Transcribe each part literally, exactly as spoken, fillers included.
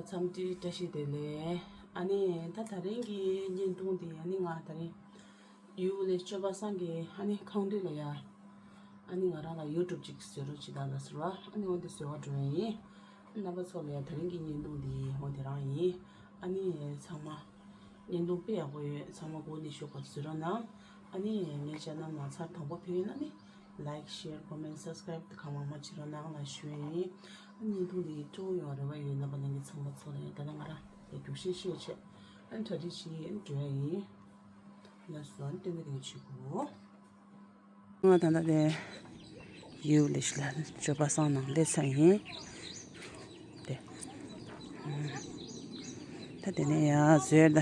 འཚམས་འདྲི་བཀྲ་ཤིས་བདེ་ལེགས། ཨ་ནི་ད་ད་རིང་གི་བརྙན་ཐུང་འདི་ཨ་ནི་ང་ད་རིང་ཡུལ་ལས་སྤྱོད་པ་སངས་རྒྱས་ཨ་ནི་ཁང་དུས་ལ་ཡ། ཨ་ནི་ང་རང་ལ་ཡུ་ཊུབ་ཅིག་བཟོས་རོགས་བྱེད་དང་ལབ་ཟེར་བ། ཨ་ནི་འོ་འདི་བཟོ་བར་འགྲོ་ཡ་ཡིན། རྣམ་པ་ཚོ་ལ་ཡ་ད་རིང་གི་བརྙན་ཐུང་འདི་འོ་དེ་རང་ཡིན། ཨ་ནི་ཚང་མ་བརྙན་ཐུང་དཔེ་ཡག་པོ་ཡོད། ཚང་མ་མགོ་ནས་གཞུག་བར་གཟིགས་རོགས་གནང་། ཨ་ནི་ངའི་ཆེ་ནལ་ནང་ཚར་དང་པོ་ཕེབས་ཡོད་ན་ནི་ལའིཀ་ཤེར་ཀོ་མེན་སབ་སི་ཀ་རེབ་དེ་གང་མང་མང་བྱེད་རོགས་གནང་ལ་ཞུ་ཡ་ཡིན། ཨ་ནི་བརྙན་ཐུང་འདི་སྤྲོ་པོ་ཡོང་བ་རེ་བ་ཡོད། རྣམ་པ་ལྷན་རྒྱས་ཚང་མ་ཚོ་ལ་ཡ་ད་ལྟ་ང་རང་ཡ་རྒྱུགས་ཤེས་ཤེས་བྱས། ཨ་ནི་གྲ་སྒྲིག་བྱེད་ཡིན་འགྲོ་ཡ་ཡིན། ལགས་སོ། ཨ་ནི་སྟོན་གི་དེ་གི་བྱེད་དགོས། ང་ད་ལྟ་དེ་ཡུལ་ལས་ཤི་ལ་སྤྱོད་པ་སངས་ནང་སླེབས་ཚར་ཡིན། དེ། ད་དེ་ནས་ཡ་བཟོས་ད། ད་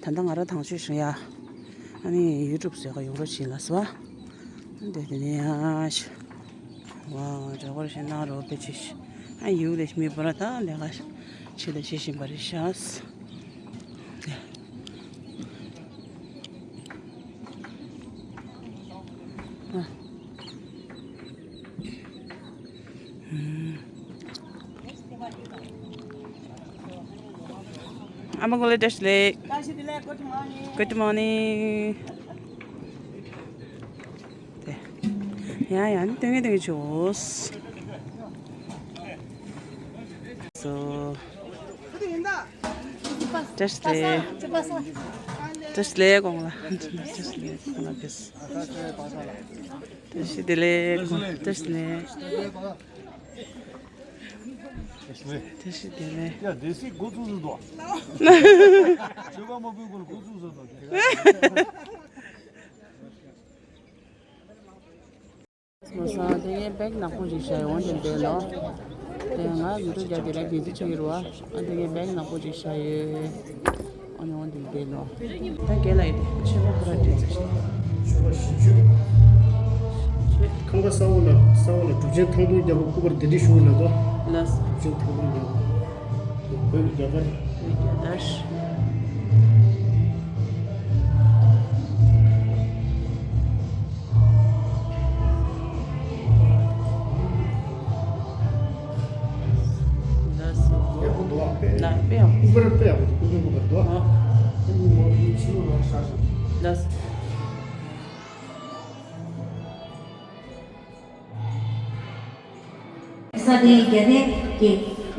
ལྟ་ང་རང་དང་ཆོས་ཤིང་ཡ། ཨ་ནི་ཡུ་ཊུབ་བཟོས་ཀ་ཡོང་རོགས་བྱེད་ལ་སོ། ཨ་དེ་དེ་ནས་ཡ་ཤི། ཝ་རེ་བར་ཤི་ན་རོ་པེ་ཆི་ཤི། ཨ་ཡུལ་ལས་ཤི་མི་བོ་ར་ད་ལས་ཀ་ཤི་ལ་ཤི་བཞིན་པ་རེད་ཤག་ཨ་མ་ཀོ་ལེ་བཀྲ་ཤིས་བདེ་ལེགས། བཀྲ་ཤིས་བདེ་ལེགས། Good morning. Good morning. དེ། ཡ་ཡ་ནི་སྟོན་གི་སྟོན་གི་བྱོས། སོ། བཀྲ་ཤིས་བདེ་ལེགས། བཀྲ་ཤིས་བདེ་ལེགས་གོང་ལ། བཀྲ་ཤིས་བདེ་ལེགས་གོང་ལ་ཕེབས། བཀྲ་ཤིས་བདེ་ལེགས་གོང་། བཀྲ་ཤིས་བདེ་ལེགས། བཀྲ་ཤིས་བདེ་ལེགས། ཡ་དེ་སྲིད་འགོ་བཙུགས་སུ་དོ། ཆོས་པ་མ་བུའི་སྐོར་འགོ་བཙུགས་སུ་དོ། མ་ས་དེ་ངས་བེག་ནག་པོ་ཞིག་བཞག་ཡོང་དེ་འདྲ་ལོ། དེ་ང་ཡུ་ཊུབ་རྒྱབ་དེ་ལ་དེ་ཚོ་ཆགས་ཀྱི་རེད་བ། ཨ་དེ་ངས་བེག་ནག་པོ་ཞིག་བཞག་ཡོད། ཨ་ནི་འོ་འདི་འདི་ལོ། ད་རྒན་ལགས་ཡིན་ཏེ་ཆོས་པ་ཁོ་ར་འདྲི་ཚེ། ཁང་པ་ས་འོག་ལ་ས་འོག་ལ་གྲུབ་ཆེན་ཐང་སྟོང་རྒྱལ་པོ་སྐུ་པར་གདན་འདྲེན་ཞུ་ལ་དོ། ལགས། གྲུབ་ཆེན་ཐང་སྟོང་རྒྱལ་པོ། བོད་ཀྱི་རྒྱལ་དར། བོད་ཀྱི་རྒྱལ་དར། ལགས་སོ། ཡག་པོ་འདུག་ཨ། དཔེ། ལགས་དཔེ་ཡག་པོ། སྐུ་པར་དཔེ་ཡག་པོ་འདུག་སྐུ་པར་དཔེ་ཡག་པོ་འདུག་ཨ། ལགས་སོ། ས་སྟེང་རྒྱལ་བསྟན་གྱི་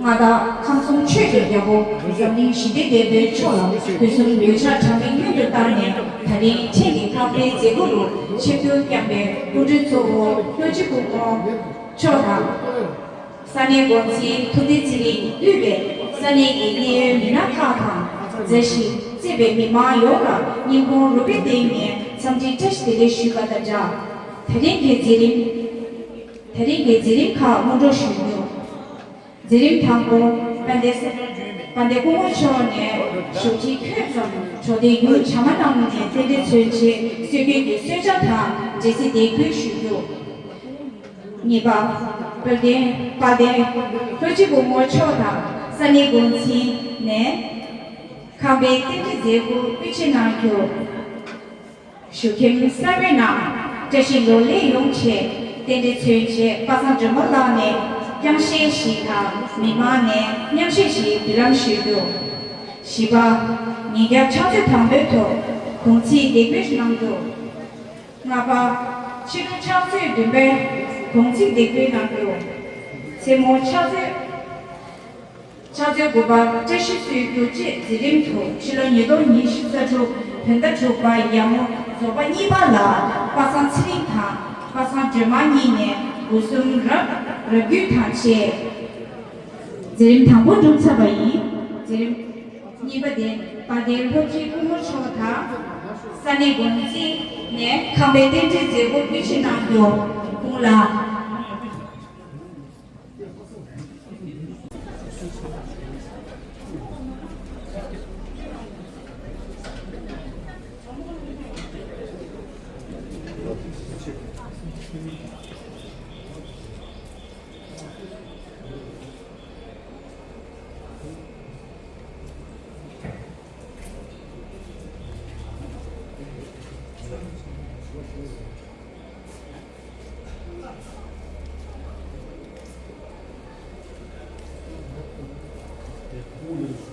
མངའ་བདག་ཁམས་གསུམ་ཆོས་ཀྱི་རྒྱལ་པོ་འཛམ་གླིང་ཞི་བདེ་རྒྱལ་པོའི་མཆོག་ལ་དུས་གསུམ་འདོད་ཆགས་གྲངས་མེད་སྔོན་དུ་བཏང་ནས་ད་རིང་ཁྲིམས་ཀྱི་ཁང་པའི་མཛད་སྒོ་རུ་ཆིབས་བསྒྱུར་བསྐྱངས་པའི་སྐུ་མགྲོན་གཙོ་བོ་ལྷོ་སྤྱི་བུ་མོ་མཆོག་དང་། ས་གནས་འགོ་འཛིན་ཐུབ་བསྟན་ཚེ་རིང་དབུས་པའི་ས་གནས་ཀྱི་གནད་ཡོད་མི་སྣ་ཁག་དང་མཛའ་ཞིང་བརྩེ་བའི་མི་མང་ཡོངས་ལ་སྙིང་ཁོང་རུས་པའི་གཏིང་ནས་འཚམས་འདྲི་བཀྲ་ཤིས་བདེ་ལེགས་ཞུས་པ་དང་སྦྲགས། ད་རིང་གི་མཛད་རིམ། ད་རིང་གི་མཛད་རིམ་ཁག་སྔོན་འགྲོ་ཞུ་རྒྱུ། མཛད་རིམ་དང་པོ་དཔལ་ལྡན་དཔལ་ལྡན་སྐུ་ངོ་མཆོག་ནས་ཞབས་ཕྱི་འཁྱོལ་ཙམ་གྲོགས་དན་ཡུལ་བྱམས་མ་རྣམས་ནས་རྟེན་འབྲེལ་མཚོན་ཆེད་སྲོལ་རྒྱུན་གྱི་གསོལ་ཇ་དང་འབྲས་སིལ་འདེགས་འབུལ་ཞུ་རྒྱུ། གཉིས་པ། དཔལ་ལྡན་དཔལ་ལྡན་ལྷོ་སྤྱི་བུ་མོ་མཆོག་དང་ས་གནས་འགོ་འཛིན་ནས་ཁང་པའི་རྟེན་འབྲེལ་མཛད་སྒོར་དབུ་འབྱེད་གནང་རྒྱུ། ཞུ་མཁན་གསར་པའི་ནང་བཀྲ་ཤིས་ལོ་ལེགས་ཡོང་ཆེད་རྟེན་འབྲེལ་མཚོན་ཆེད་པ་སངས་སྒྲོལ་མ་ལགས་ནས་རྐྱང་གཞས་ཤིག་དང་མི་མང་ནས་མཉམ་གཞས་ཤིག་འབུལ་ལམ་ཞུ་རྒྱུ། བཞི་པ། ཉིན་རྒྱབ་ཕྱག་ཚོད་དང་པོའི་ཐོག་གུང་ཚིགས་འདེགས་འབུལ་གནང་རྒྱུ། ལྔ་པ། ཕྱི་དྲོ་ཕྱག་ཚོད་བདུན་པའི་གུང་ཚིགས་འདེགས་འབུལ་གནང་རྒྱུ། མཚན་མོ་ཕྱག་ཚོད། ཕྱག་ཚོད་དགུ་པ་བཀྲ་ཤིས་གསོལ་རྒྱུ་བཅས་མཛད་རིམ་དུ་ཕྱི་ལོ་ཉིས་སྟོང་ཉི་ཤུ་རྩ་དྲུག་བོད་ཟླ་དྲུག་པ་ཡར་ངོ་རྫོགས་པ་གཉིས་པ་ལ་པ་སངས་ཚེ་རིང་དང་པ་སངས་སྒྲོལ་མ་གཉིས་ནས་སྒོ་གསུམ་རབ་རབ་རྒྱུན་དང་བཅས། མཛད་རིམ་དང་པོ་གྲུབ་ཚར་བ་ཡིན། མཛད་རིམ་གཉིས་པ་དེ་དཔལ་ལྡན་ལྷོ་སྤྱི་སྐུ་ངོ་མཆོག་དང་ས་གནས་འགོ་འཛིན་ནས་ཁང་པའི་རྟེན་འབྲེལ་མཛད་སྒོ་དབུ་འབྱེད་གནང་རྒྱུ། དགུང་ལ།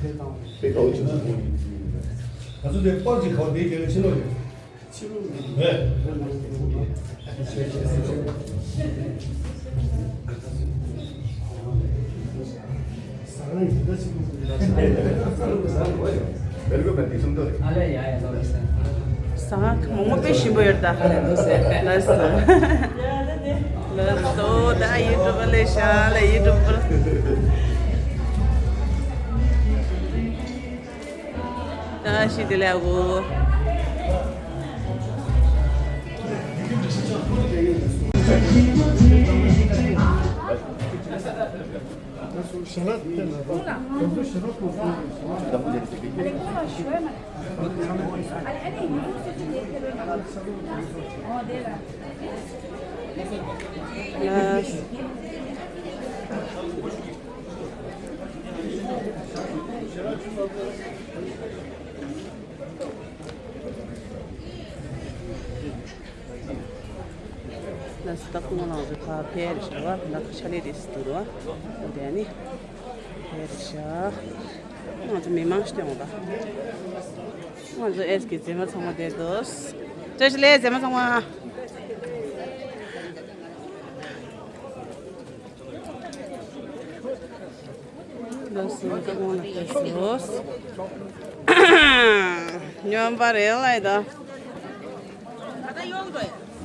དཔེ་དགའ་བོ་ཆེན་པོ་ཡིན། ང་ཚོ་དེ་པར་གྱི་ཁ་བ་དེའི་རྒྱལ་ལ་ཕྱིན་ནོ་རེད། ཕྱི་ལོགས་ནས་ཕྱི་ལོགས་ནས་ཕྱི་ལོགས་ནས་ཟ་ཁང་ཡིན་ད་ཕྱི་ལོགས་ནས་ཟ་ཁང་ཡིན། ཟ་ཁང་མང་པོ་དཔེ་ཞིམ་པོ་ཡོད་ད། ལགས་སོ། ལགས་སོ། ད་ཡུ་ཊུབ་པ་ལས་ཤ་ལས་ཡུ་ཊུབ་པ། ད་ཤི་དེ་ལས་འོ། ལགས་སོ། ད་ཁོང་རང་ཚོ་ཕར་ཕེབས་རེད་ཤག་པ། ད་ཕྱག་ལས་རེད་ཟེར་འདུག་ར། དེ་ནི་ཕེབས་རེད་ཤག་ང་ཚོ་མི་མང་ཞིག་སྟོན་འོང་ད། ང་ཚོ་ཨེས་ཀྱི་མཛེས་མ་ཚང་མ་བསྡད་འདུག་བཀྲ་ཤིས་བདེ་ལེགས་མཛེས་མ་ཚང་མ། ལགས་སོ། ད་ཁོང་ལ་ཕེབས་སོང་། སྨྱོན་པ་རེད་ལ་ཡ་ད།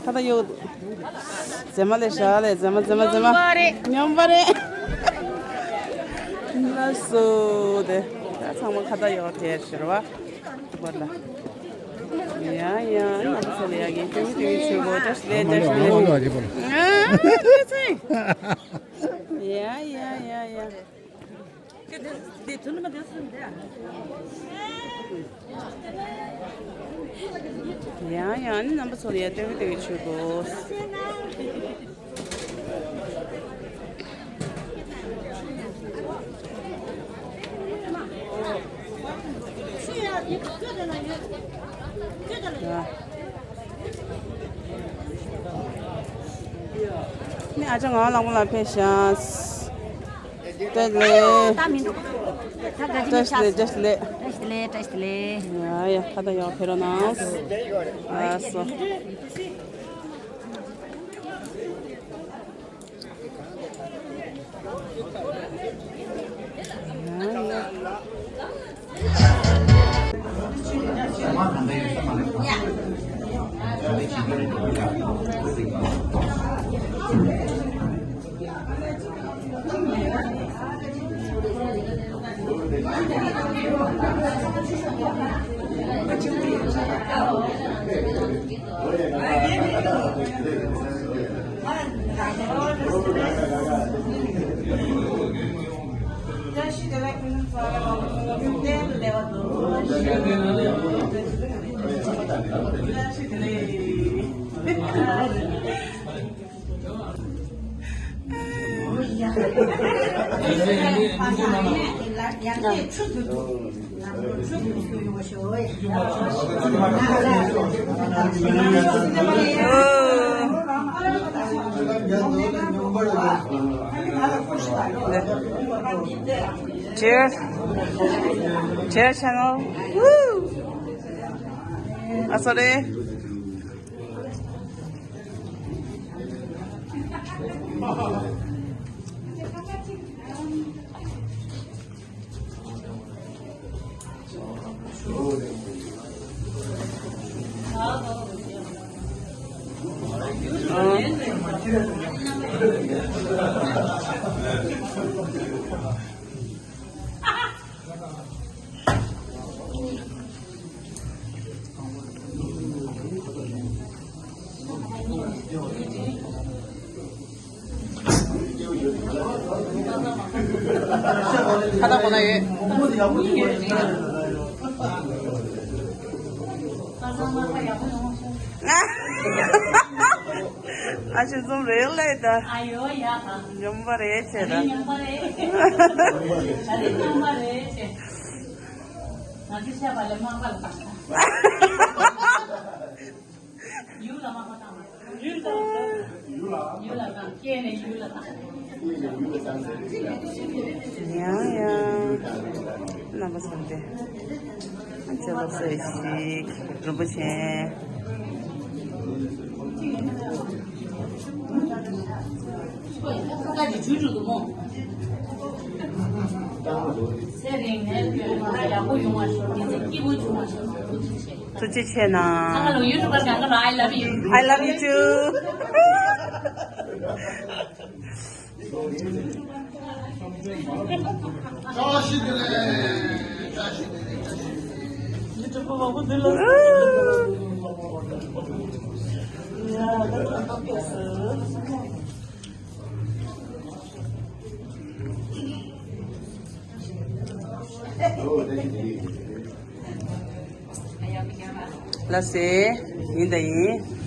ཁ་ད་གཡོག་འདུག་མཛེས་མ་ལས་ཤ་ལས་མཛེས་མ་མཛེས་མ་མཛེས་མ། སྨྱོན་པ་རེད། སྨྱོན་པ་རེད། ལགས་སོ། དེ་ད་ཚང་མ་ཁ་ད་གཡོག་དེ་ཤར་བ། བར་ལ། ཡ་ཡ་ཡ་ཚོ་ལ་ཡ་གི་ཏེ་མི་ཏེ་མི་ཆུ་བོ་ཏ་ལེ་ཏ་ལེ། ཡ་ཡ་ཡ་ཡ། ཡང་ཡང་ནི་རྣམ་པ་ཚོ་ལ་ཡ་སྟོན་གི་སྟོན་གི་ཆུ་གོ། ཡ། ཅང་ང་ལག་པ་ལ་ཕེབས་ཤག་བཀྲ་ཤིས་བདེ་ལེགས། ད་མི་འདུག་ད་ག་ཅི་མི་ཆགས། བཀྲ་ཤིས་བདེ་ལེགས། བཀྲ་ཤིས་བདེ་ལེགས། བཀྲ་ཤིས་བདེ་ལེགས། ཡ་ཡ། ཁ་ད་ཡག་ཕེབས་རོགས་གནང་། ལགས་སོ། Cheers. Cheers, channel. Woo! ཨ་སོ་རེ། ཁ་ཏ་གོ་ན་ཡོད། ཨ་ཅེ་འཛོམས་རེད་ལེ་ད། ཨ་ཡོ་ཡ་ད། སྙོམས་པ་རེད་ཆེ་ད། སྙོམས་པ་རེད། ད་རེས་སྙོམས་པ་རེད་ཆེ། ང་ཚོ་བཤད་པ་ལས་མང་པ་ལ་བཏང་། ཡུལ་ལ་མང་པ་བཏང་བ། ཡུལ་ལ་བཏང་། ཡུལ་ལ་བཏང་། སྐྱེས་ནས་ཡུལ་ལ་བཏང་། ཡང་ཡང་། རྣམ་པ་ཚོ་འདི། ཅོ་ལགས་སོ་ཞིག་རིན་པོ་ཆེ། ཚེ་རིང་ནས་ཡག་པོ་ཡོང་བ་ཤོག །སྐྱིད་པོ་བྱུང་བ་ཤོག །ཐུགས་རྗེ་ཆེ། ཐུགས་རྗེ་ཆེ་གནང་། ཚང་མ་ལ་ཡུ་ཊུབ་པར་གང་ག་ལ་I love you. I love you too. བཀྲ་ཤིས་བདེ་ལེགས། བཀྲ་ཤིས་བདེ་ལེགས། བཀྲ་ཤིས་བདེ་ལེགས། ཡུ་ཊུབ་པ་མང་པོ་འདུག་ལ། ཡ་ད་ད་ད་ད། ལགས་སེ། ཡིན་ད་ཡིན།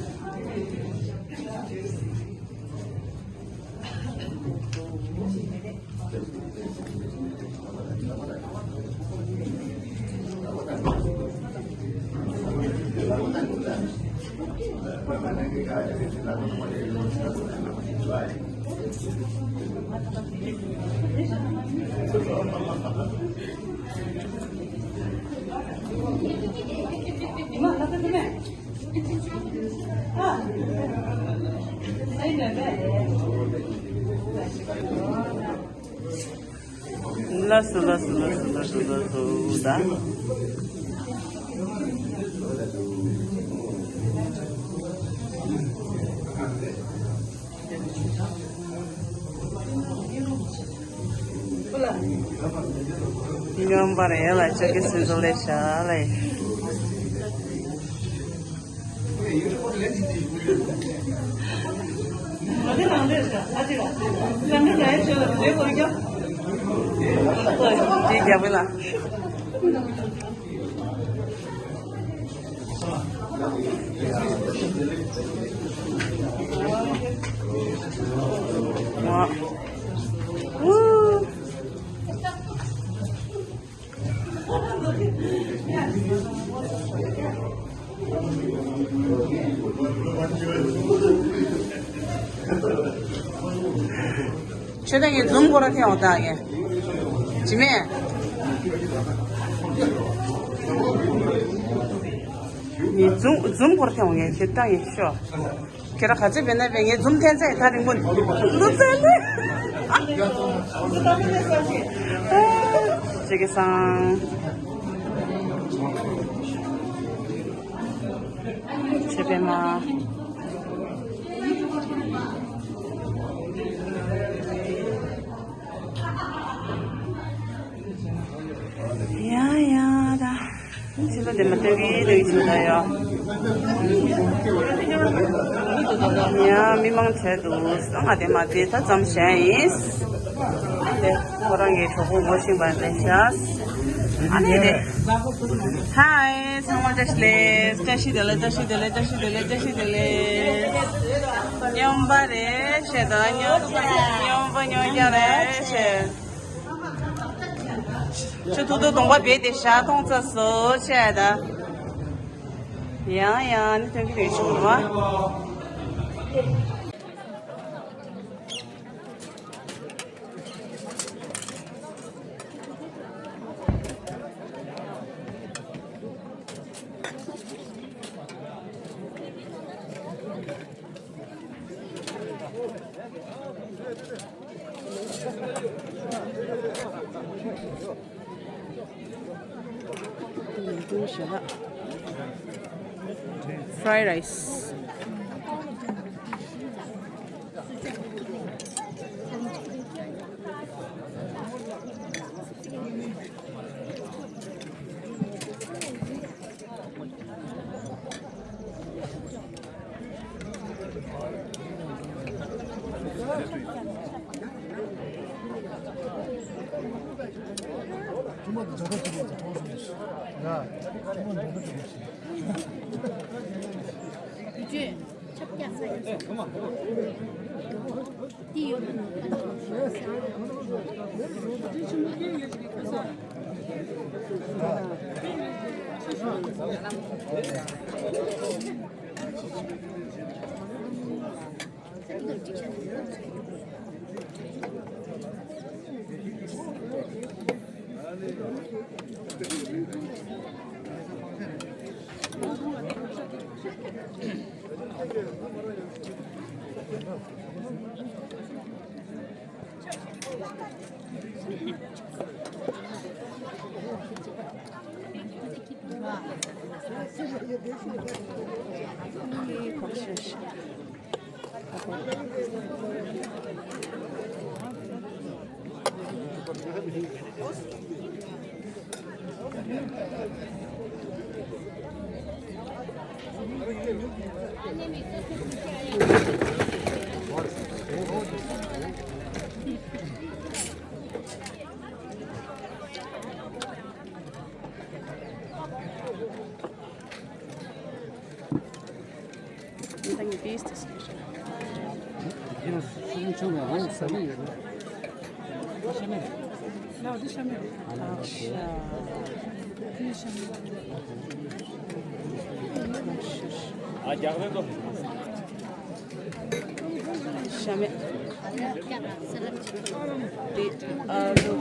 ལགས་སོ་ལགས་སོ་ལགས་སོ་ལགས་སོ་ལགས་སོ་ད། སྙོམས་པར་ཡལ་ལ་ལྕགས་ཀྱི་སྲིན་མཚོ་ལས་བཞག་ལས། འདི་རྒྱབ་ལ། ཁྱོད་ད་ངས་འཛུམ་སྐོར་ཐེངས་འོང་ད་ངས། ཇི་མེད། ངས་འཛུམ་འཛུམ་སྐོར་ཐེངས་འོང་ངས་ཁྱེད་ད་ངས་ཤོག་ཁྱེད་རང་ག་ཚོད་བེད་ན་བེད། ངས་འཛུམ་འཐེན་ཚད་ཐག་རིང་པོ་འདུག་ཚད་ནི། ཅེ་གེ་སང་། ཆེ་པེ་མ། ཡ་ཡ་ད། ཕྱི་ལོ་དེ་མ་སྟོན་གི་སྟོན་གི་ཕྱི་ལོ་ད་ཡོ། ཡ་མི་མང་བྱས་འདུག་ང་དེ་མ་དེ་ད་ཙམ་བྱས་ཡིན། དེ་ཁོ་རང་གི་གྲོགས་པོ་ངོ་ཤེས་པ་རེད་ཤག་ཨ་ནི་རེད། ཧའི། ཚང་མ་བཀྲ་ཤིས་བདེ་ལེགས། བཀྲ་ཤིས་བདེ་ལེགས། བཀྲ་ཤིས་བདེ་ལེགས། བཀྲ་ཤིས་བདེ་ལེགས། བཀྲ་ཤིས་བདེ་ལེགས། སྨྱོན་པ་རེད་ཞེས་དང་། སྨྱོན་སྨྱོན་པ་སྨྱོན་རྐྱང་རེད་ཞེས། ཆུ་ཐུག་ཐུག་གདོང་པ་རྦད་དེ་ཞག་མཐོང་ཚར་སོང་བྱས་ད། ཡང་ཡང་ནི་སྟོན་གྱི་རེད་བྱུང་བ། Fried rice. ཤ་མེད། འདི་ཨ་ལུ།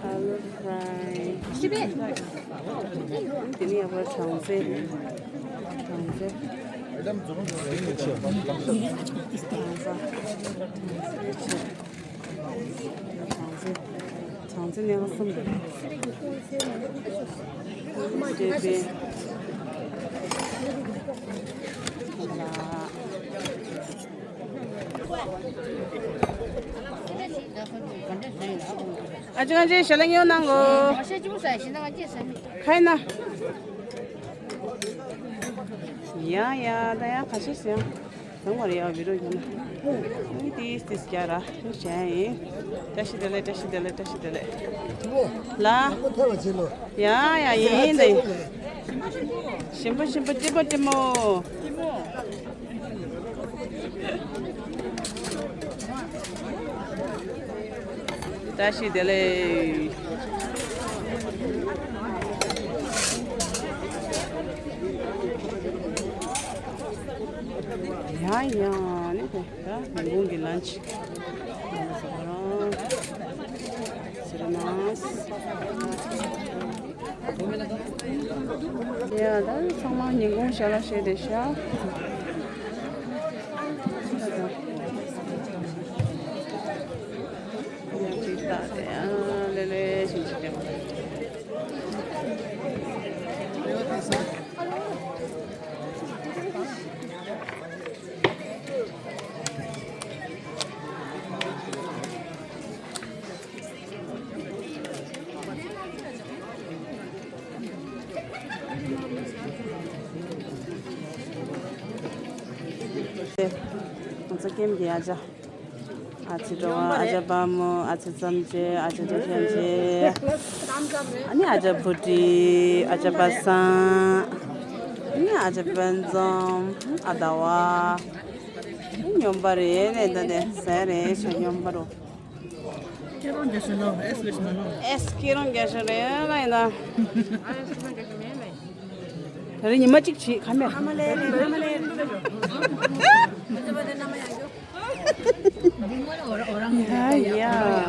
ཨ་ལུ་ཕ་རའི། འདི་ནི་ཡག་པོ་གྲང་ཚེ། གྲང་ཚེ། གྲང་ཚེ། གྲང་ཚེ། གྲང་ཚེ་གནས་ཁང་གསུམ་རེད། ཀྲེ་པེ། ཨ་ཅག་ང་ཅག་ཞལ་ལག་ཉོ་གནང་གོ། ཁ་ཡིན་ན། ཡ་ཡ་ད་ཡ་ཁ་ཤས་ཟེར་ཡང་། དང་བར་ཡ་བི་རོ་ཡོད་ན། ཏིས་ཏིས་རྒྱ་ར་ནི་གཞན་ཡིན། བཀྲ་ཤིས་བདེ་ལེགས། བཀྲ་ཤིས་བདེ་ལེགས། བཀྲ་ཤིས་བདེ་ལེགས། ལ། ཡ་ཡ་ཡིན་ཡིན་ད་ཡིན། ཞིམ་པོ་ཞིམ་པོ་ལྟད་མོ་ལྟད་མོ། བཀྲ་ཤིས་བདེ་ལེགས། ཡ་ཡ་ནི་དེ། ད་ཉིན་གུང་གི་ལན་ཆི། ཟེར་ན། ཡ་ད་ཚང་མ་ཉིན་གུང་ཞལ་ལག་བཞེས་བསྡད་ཤག་ཡ་ཅིག་ད་དེ་ཨ་ལེ་ལེ་ཞིག་ཅིག་ཀྱང་། ང་ཚོ་ཀེམ་གྱི་ཨ་ཅག་ཨ་ཅེ་འགྲོ་བ། ཨ་ཅག་པ་མོ། ཨ་ཅག་བཙམ་ཅེ། ཨ་ཅག་ཅན་ཅེ། ཨ་ནི་ཨ་ཅག་བུ་ཏི། ཨ་ཅག་པ་སངས། ཨ་ནི་ཨ་ཅག་པན་ཙོམ། ཨ་ཟླ་བ། སྨྱོན་པ་རེད་ལེ། ད་དེ་ཟེར་རེད་ཤ་སྨྱོན་པ་རོ། ཁྱེད་རང་རྒྱ་ཤོ་ལོ། ཨེས་ལེ་ཤི་མ་ལོ། ཨེས་ཁྱེད་རང་རྒྱ་ཤོ་རེད་ལ་ཡིན་ན། ད་རེས་ཉི་མ་གཅིག་བྱེད་ཁ་མེད། ཡ་ཡ།